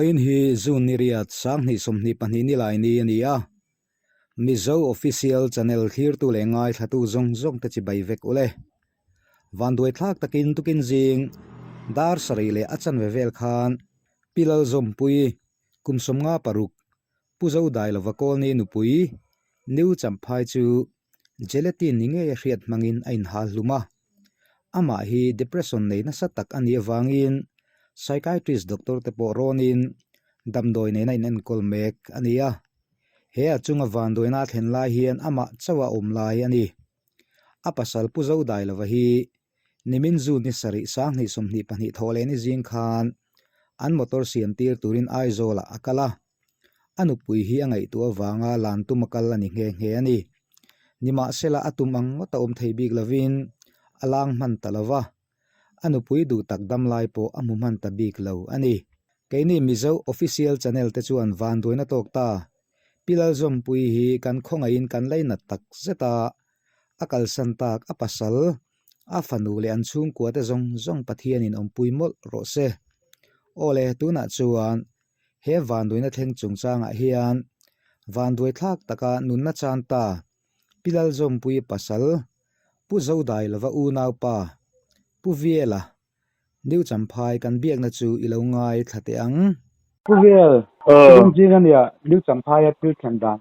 Vawiin hi June ni riat 2022 ni lai ni a ni a, Mizo Official Channel thlirtu leh ngaithlatu zawng zawng te chibai vek ule. Vanduai thlak takin tukin zing dar sarih leh a chanve vel khan Pi Lalzawmpui kum 56 Pu Zodailova Kawlni nupui New Champhai chu Gelatin ni ngei a hriat hmangin a inhal hlum a. Amah hi depression nei nasa tak a nih avangin psychiatrist doctor te pawh rawnin damdawi nena inenkawl mek a ni a. He a chunga vanduaina a thlen lai hian amah chauh a awm lai a ni. A pasal Pu Zodailova hi Nimin June ni sarih 2022 thawh leh ni zing khan an motor siam tir turin Aizawlah a kal a. A nupui hi a ngaihtuah avanga lan tum a kal a ni nghe nghe a ni. Nimahsela a tum ang ngawt a awm thei bik lovin a lang hman ta lo va, a nupui duh tak dam lai pawh a hmu hman ta bik lo a ni. Keini Mizo Official Channel te chuan vanduaina tawk ta Pi Lalzawmpuii hi kan khawngaihin kan lainat tak zet a, a kalsan tak a pasal, a fanu leh an chhungkua te zawng zawng Pathianin awmpui mawlh rawh se. Aw le, tunah chuan he vanduaina thleng chungchangah hian vanduai thlak taka nunna chan ta Pi Lalzawmpuii pasal, Pu Zodailova unaupa, Pu Viela, New Champhai kan biakna chu i lo ngai thla teh ang. Pu Vel, Pu Dingzing a nia, New Champhaia thil thlen dan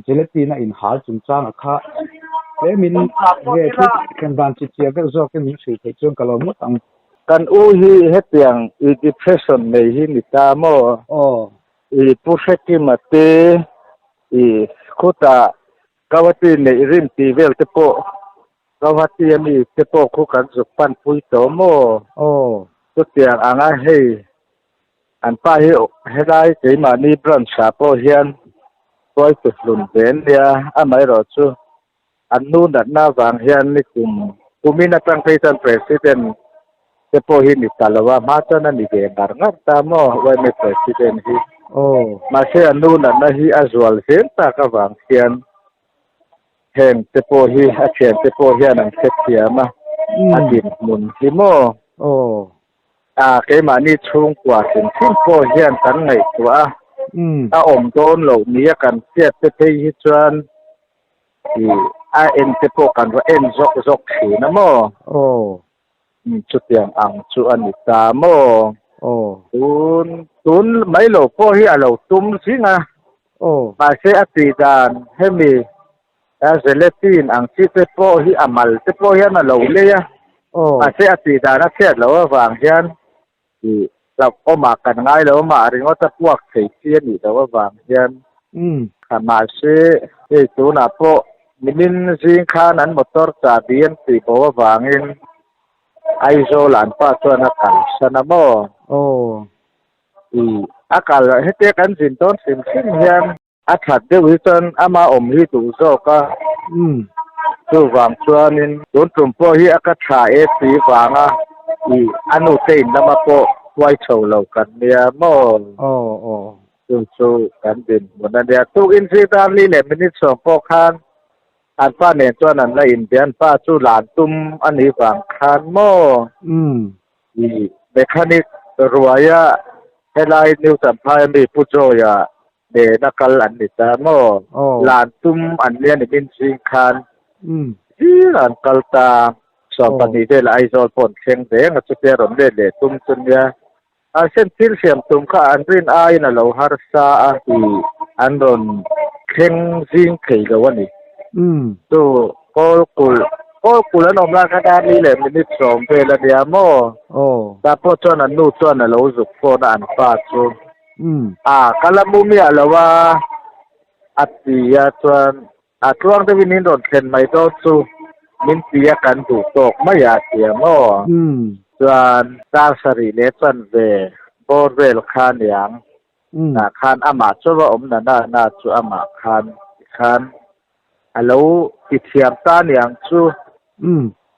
Gelatin a inhal chungchanga kha tlemin nge thil thlen dan chi chiah deuh zawkin min hrilh theih chuan ka lawm ngawt ang. Kan u hi hetiang i depression nei hi ni ta maw? Aw. I Pu Hrekima te i khutah Gauhati neih rim tih vel te pawh Gauhati a mi te pawh khu kan zuk pan pui tawh maw? Aw. Chutiang anga hei an pa hi helai keimahni branch ah pawh hian tuaitu hlun ve an nia, amaherawh chu an nu natna avang hian ni kum kumin atang phei chuan president te pawh hi ni ta lo a, hma chuan a ni ve ngar ngar ta maw yma president hi. Aw. Mahse an nu natna hi a zual zel tak avang hian heng te pawh hi a thian te pawh hian an hrethiam a, a dinhmun hi maw. Aw. A keimahni chhungkua hrim hrim pawh hian kan ngaihtuah a, a awm dawn loh nia kan hriat te phei hi chuan ih a en te pawh kan va en zawk zawk thin a maw. Aw. Chutiang ang chu a ni ta maw. Aw. Tun tun mai lo pawh hi a lo tum zing a. Aw. Mahse a tih dan hemi a gelatin ang chi te pawh hi a mal te pawh hian a lo lei a. Aw. Mahse a tih dan a chhiat loh avang hian ih hlauhawmah kan ngai lo mah ringawt a puak thei chi a nih loh avang hian. Mahse hei tunah pawh nimin zing khan an motor chahbi an tih bo avangin Aizawl an pa chuan a kalsan a maw? Aw. Ih a kal hetia kan zin dawn hrim hrim hian a that deuh hi chuan ama awm hi duh zawk a. Chuvang chuanin tun tum pawh hi a ka tha e si vanga ih a nu te in lama pawh huai chho lo kan nia maw? Aw aw. Chu chu kan dinhmun a nia. Tukin zir li leh minute sawm pawh khan an pa nen chuan an la inbia an pa chu lan tum a nih vang khan maw? Ih mechanic ruaia helai New Champhai ami Pu Joy-a nena kal an ni ta maw? Lan tum an nia ni min zing khan zing an kal ta. 12 vel Aizawl pawh an thleng reng a chutia rawn let leh tum chu nia. A sen thil siam tum kha an rin aiin a lo harsa a tih an rawn thleng zing thei lo a ni. Chu kawl kulh, kawl kulh an awm lai khan a ni leh minute 10 vel a nia maw? Tah pawh chuan an nu chuan a lo zuk phone a an pa chu. A ka la mu miah lo a, a ti a chuan a tluang deuhin in rawn thlen mai dawn chu min ti a kan duh tawk mai a ti ang aw. Chuan dar sarih leh chanve bawr vel kha aniang tah khan amah chu va awm na na na chu amah khan tikhan a lo ti thiam ta aniang chu.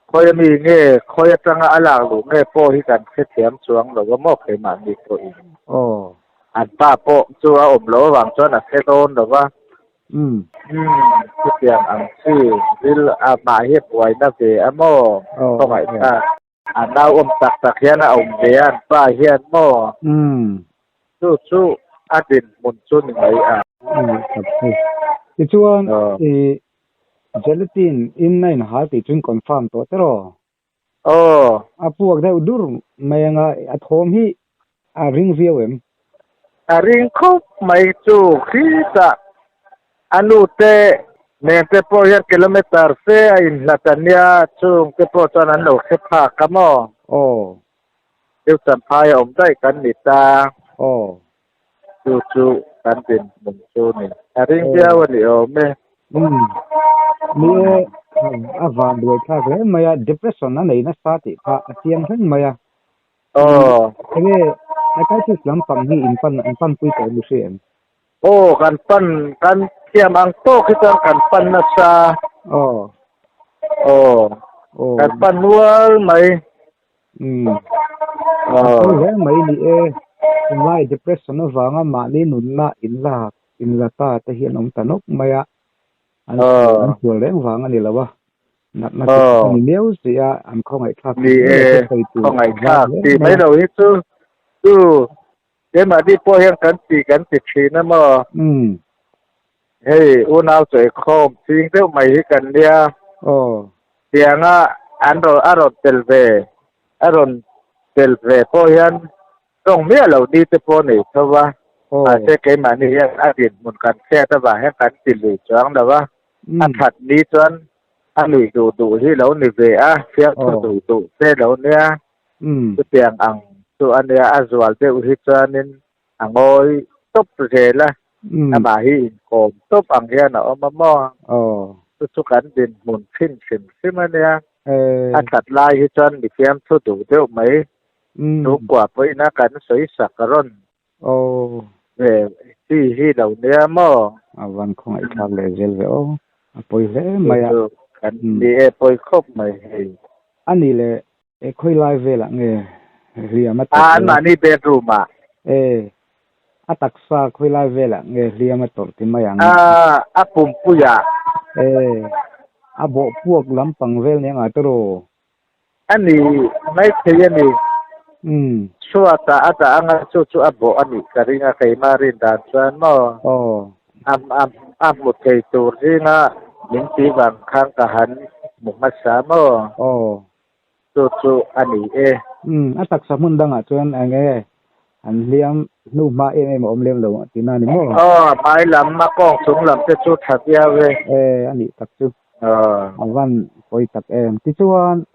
Khawi ami nge khawi atanga a lak luh nge pawh hi kan hrethiam chuang lo a maw keimahni pawhin. An pa pawh chu a awm loh avang chuan a hre dawn lo va. Umm. Chutiang ang chi ril a mah hi buaina ve a maw? Khawngaih kha. A nau awm tak tak hian a awm ve a, an pa hian maw? Umm. Chu chu a dinhmun chu ni mai a. A ni tak chu. Tichuan i gelatin in a inhal tih chu in confirm tawh tiraw? Aw. A puak deuh dur mai anga a thawm hi a ring viau em? A ring khawp mai chu khitah a nu te nen te pawh hian kilometer fe a inhlat a nia, chung te pawh chuan an lo hre phak a maw? Aw. Thil champhai a awm daih kan ni ta. Aw. Chu chu kan dinhmun chu ni. A ring viau a ni awm e. Umm. Ni e, a van buai thlak hle mai a, depression a nei nasa tih kha a chiang hleng mai a. Aw. Enge psychiatrist lampang hi in pan an panpui tawh mi hria em? Aw, kan pan, kan thiam ang tawk hi chuan kan pan nasa. Aw. Aw. Aw. Kan pan nual mai. Umm. A pawi hle mai ni e. Tunlai depression avanga mahni nunna inla inla ta te hi an awm ta nawk mai a. An an sual reng vang a ni lo a. Natna chu a ni miau si a, an khawngaihthlak Ni e, khawngaihthlak tih mai lo hi chu chu keimahni pawh hian kan ti kan ti thin a maw. Umm. Hei unau chawikhawm ching deuh mai hi kan nia. Aw. Tianga an rawn a rawn tel ve a rawn tel ve pawh hian tawng miah lo ni te pawh nei tho va. Aw. Mahse keimahni hian a dinhmun kan hriat avang hian kan ti lui chuang lo a. A that ni chuan a nuih duh duh hi lo ni ve a, fiamthu duh duh te lo nia. Chutiang ang chu a nia a zual deuh hi chuanin a ngawi tawp zel a, amah hi inkawm tawp ang hian a awm a maw? Chu chu kan dinhmun thin hrim hrim a nia. A that lai hi chuan mi fiamthu duh deuh mai. Chhungkua pawhin a kan sawi sak rawn ve chi hi lo nia maw? A van khawngaihthlak leh zel ve aw. A pawi hle mai a. Chu chu kan ni e, pawi khawp mai hei. A nih leh E khawi lai velah nge hliam a tawrh A, anmahni bedroom ah. E, a taksa khawi lai velah nge hliam a tawrh ti mai ang? A, a pumpui ah. E, a bawh puak lampang vel nia ngai tawrh aw? A ni maithei a ni. Umm. Chhuatah a dah anga chu chu a bawh a nih ka ring a, keimah rin dan chuan maw? Aw. A, a, a hmu thei tur zinga min ti vang khan ka han hmu hmasa maw? Aw. Chu chu a ni e. Umm, a taksa hmun dangah chuan eng nge an hliam hnu hma em em a awm lem lo tihna a ni maw? Aw, a hmai lam, a kawng chung lam te chu tha viau e. E, a nih tak chu. Aw. A van pawi tak em. Tichuan,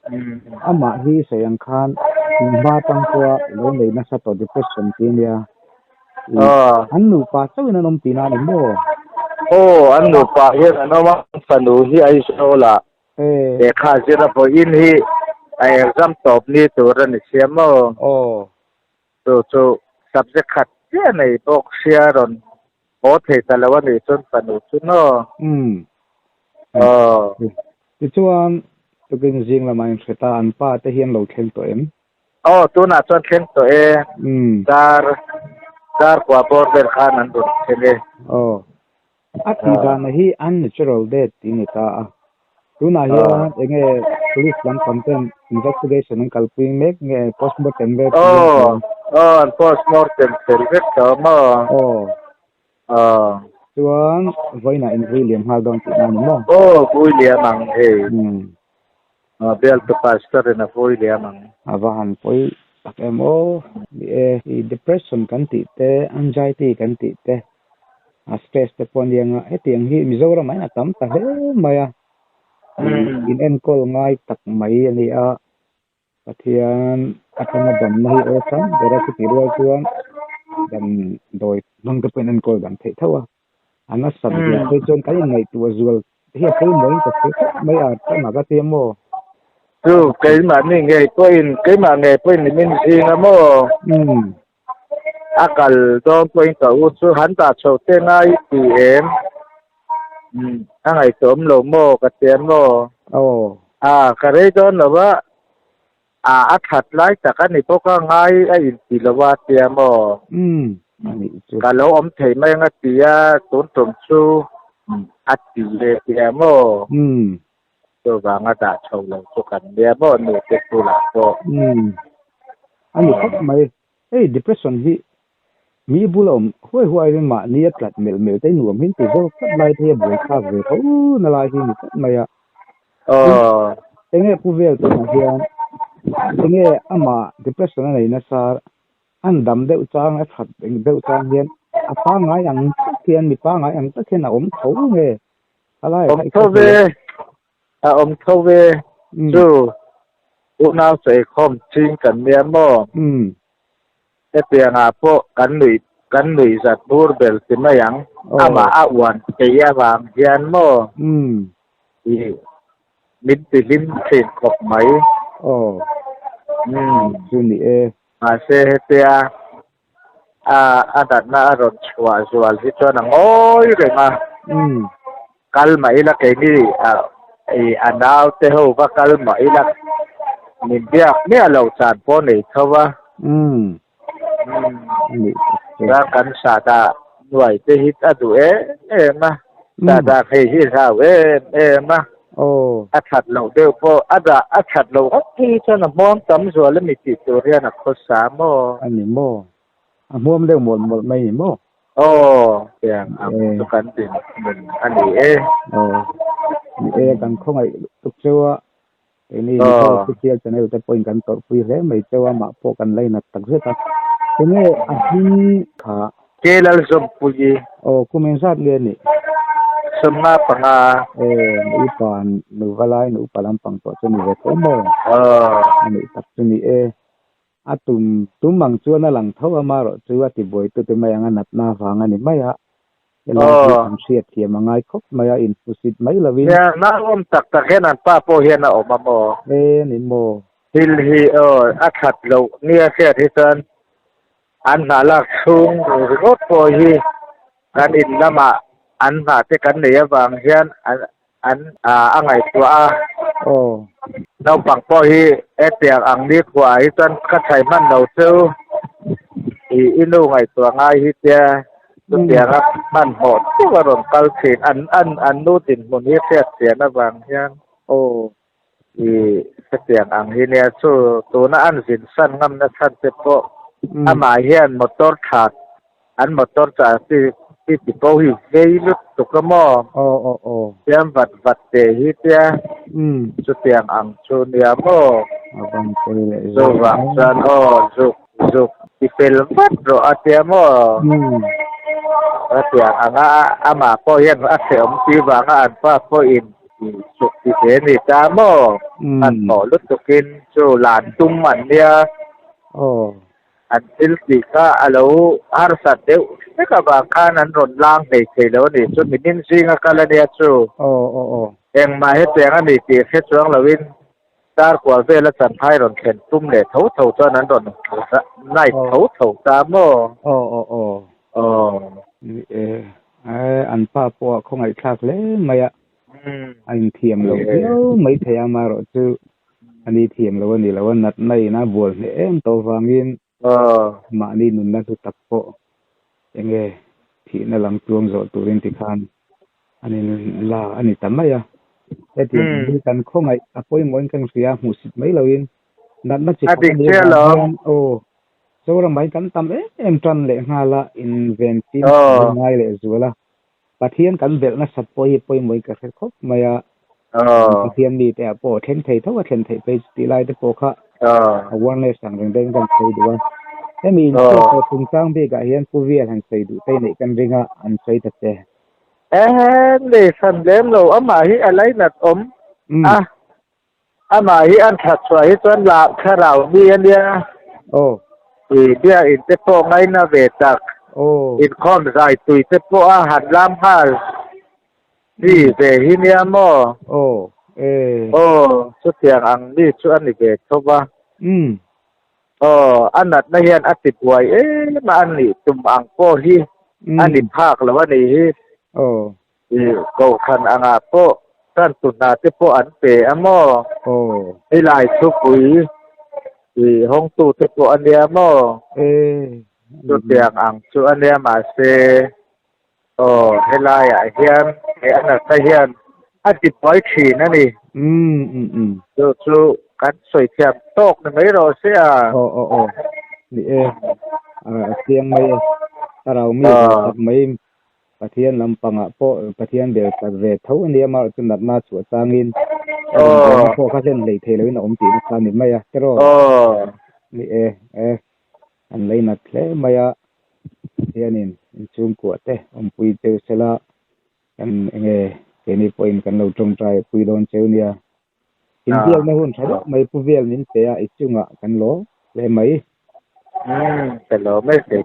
amah hi sawi ang khan hma atang pawha lo nei nasa tawh depression tih a nia. Aw. An nupa chauhin an awm tihna a ni maw? Aw, an nupa hian an awm a, an fanu hi Aizawlah Lehkha zir a vawiin hi a exam tawp ni tur a ni sia maw? Aw. Chu chu subject khat chiah nei bawk sia rawn haw thei ta lo a nih chuan fanu chu naw? Umm. Aw. Tichuan, tukin zing lamah inhre ta an pa te hi an lo thleng tawh em? Aw, tunah chuan thleng tawh e. Umm. Dar, dar kua bawr vel khan an rawn thleng e. Aw. A tih dana hi unnatural death tih a ni ta a. Tunah hian enge police lampang ten investigation an kalpui mek nge postmortem vel tih an Aw, aw an postmortem fel vek tawh maw? Aw. Aw. Chuan vawiinah in vui liam nghal dawn tihna a ni maw? Aw, vui liam ang hei. Umm. Bialtu pastor in a vui liam ang. A va han pawi tak em aw. Ni e, i depression kan tih te, anxiety kan tih te, a stress te pawh a nia nga hetiang hi Mizoram ah hian a tam ta hle mai a, in enkawl ngai tak mai a ni a, Pathian atanga damna hi awlsam ber a chutih rual chuan damdawi hmang te pawh in enkawl dam theih tho a, a nasat zia phei chuan kan inngaihtuah zual hi a pawimawhin ka hre khawp mai a, ka nak a tia maw? Chu keimahni ngei pawhin keimah ngei pawhin nimin zing a maw? A kal dawn pawhin ka u chu han dah chho te ngai ti em? Umm a ngaihtuah awm lo maw ka tia maw? Aw. A ka rei dawn lo a, a a that lai tak a ni bawk a ngai a inti lo a tia maw? Umm a nih chu. Ka lo awm thei mai ang a ti a, tun tum chu a ti ve tia maw? Umm. Chuvanga dah chho lo chu kan nia maw nu te bulah pawh. Umm. A ni khawp mai. Hei depression hi Mi bula awm huai huai in mahni a tlat melh melh te nuam hi an ti zawk tlat lai te hi a buaithlak ve tho na lai hi a ni tlat mai a. Enge pu vel tunah hian enge amah depression a nei nasa an dam deuh chang a that deuh chang hian a pangngai ang tak hian mi pangngai ang tak hian a awm tho nge a lai Awm tho ve a awm tho ve chu unau sawikhawm ching kan nia maw? Hetiangah pawh kan nuih kan nuih zat bur bel ti mai ang. Amah a uan thei avang hian maw i min ti hlim thin khawp mai. Chu ni e. Mahse hetia a a natna a rawn chhuah zual hi chuan a ngawi reng a. Kal mah ila keini i a naute ho va kal mah ila min biak miah lo chan pawh nei tho a. Chuan kan sahdah nuai te hi a duh em em a, sahdah nghei hi hlau em em a, a that loh deuh pawh a dah a that loh ngawt phei chuan a hmuam tam zual a mi tih tur hian a khawsa maw? A ni maw? A hmuam deuh mawlh mawlh mai ni maw? Aw, tiang ang chu kan dinhmun a ni e. Aw, ni e, kan khawngaih tuk cheu a, keini Mizo Official Channel te pawhin kan tawrhpui hle mai cheu a, mah pawh kan lainat tak zet a. Enge a hming kha? Ke Lalzawmpuii. Aw, kum engzat nge nih? 55. E, nu upa, nu valai, nu upa lampang tawh chu ni ve tho maw? Aw. A nih tak chu ni e. A tum tum ang chuan a lang tho a, marawh chu a tibuaitu te mai ang a natna vang a ni mai a, helai hi an hriat thiam a ngai khawp mai a, inhmusit mai lovin. Nia, nauawm tak tak hian an pa pawh hian a awm a maw? E, ni maw? Thil hi aw a that loh nia hriat hi chuan an hna lak chhung ringawt pawh hi kan in lamah an hna te kan nei avang hian an An a ngaihtuah a. Aw. Naupang pawh hi hetiang ang nikhua ah hi chuan ka chhai hman lo chu i i nu ngaihtuah ngai hi tia chutianga hmanhmawh deuh a rawn kal thin an an an nu dinhmun hi hriat chian avang hian Aw. i hetiang ang hi nia chu tuna an zin san ngamna chhan te pawh amah hian motor that An motor chah chi chi ti pawh hi vei lutuk a maw? Aw aw aw. Siam vat vat te hi tia chutiang ang chu nia maw? A van pawi leh zawk mai. Chuvang chuan aw zuk zuk ti fel vat rawh a tia maw? Chutiang anga amah pawh hian a hrehawm ti vanga an pa pawhin zuk ti ve ni ta maw? Hmanhmawh lutukin chu lan tum an nia. Aw. An thil tih kha a lo harsat deuh hlek avang khan an rawn lang hlei thei lo a ni. Chu nimin zinga kal a nia chu. Aw aw aw. Engmah hetiang a ni tih hre chuang loin dar kual vela chanphai rawn thlen tum leh tho tho chuan an rawn night tho tho ta maw? Aw aw aw. Aw. Ni e, an pa pawh a khawngaihthlak hle mai a, a inthiam lo viau maithei a, amaherawhchu A ni thiam lo a ni lo a, natna in a bual hneh em tawh vangin mahni nunna hlu tak pawh enge thihna lam tluang zawh turin tikhan an in la a ni ta mai a. Hetiang ang hi kan khawngaih a pawimawhin kan hria a, hmuhsit mai loin natna chi khat a nih vang hian aw Zoram ah hian kan tam em em tan leh nghal a, inven fimkhur ngai leh zual a. Pathian kan belh nasat pawh hi pawimawhin ka hre khawp mai a, Pathian mite ah pawh thleng thei tho a thlen theih phei chu tih lai te pawh kha awareness ang reng deuhin kan sawi duh a. Hemi inchhiat tawh chungchang bikah hian Pu Vial han sawi duh te neih kan ring a, an sawi ta che. Ehem nei hran lem lo, amah hi a lainat awm a, amah hi an that chhuah hi chuan lah thlarau mi a nia. Aw. I biakinn te pawh ngaina ve tak. Aw. Inkhawm zai tui te pawh a han lam nghal chi ve hi nia maw? Aw. E. Aw, chutiang ang mi chu a ni ve tho va. Umm. Aw, a natna hian a ti buai em a, a nih tum ang pawh hi a ni phak lo a nih hi. Aw. I kohhran angah pawh tantu hna te pawh an pe a maw? Aw. Helai thupui i hawngtu te pawh a nia maw? E. Chutiang ang chu a nia mahse aw helaiah hian he a natna hian a ti buai thin a ni. Umm umm umm. Chu chu kan sawi thiam tawk ni mai rawh se a. Aw aw aw. Ni e. A chiang mai e. Thlarau mi ve tak mai Pathian lampangah pawh Pathian bel tak ve tho a nia, amaherawhchu natna chhuah changin a rawngbawlna pawh kha hlen hlei thei loin a awm tihna kha a ni mai a, tiraw? Ni e, e, an leinat hle mai a, Pathianin inchhungkuah te awmpui cheu sela kan enge keini pawhin kan lo tawngtai pui dawn cheu nia. Inbiakna hun tha deuh mai Pu Vel min pe a, i chungah kan lawm hle mai. Ka lawm e kei.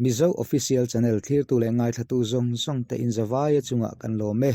Mizo Official Channel thlirtu leh ngaithlatu zawng zawng te inzavaia chungah kan lawm e.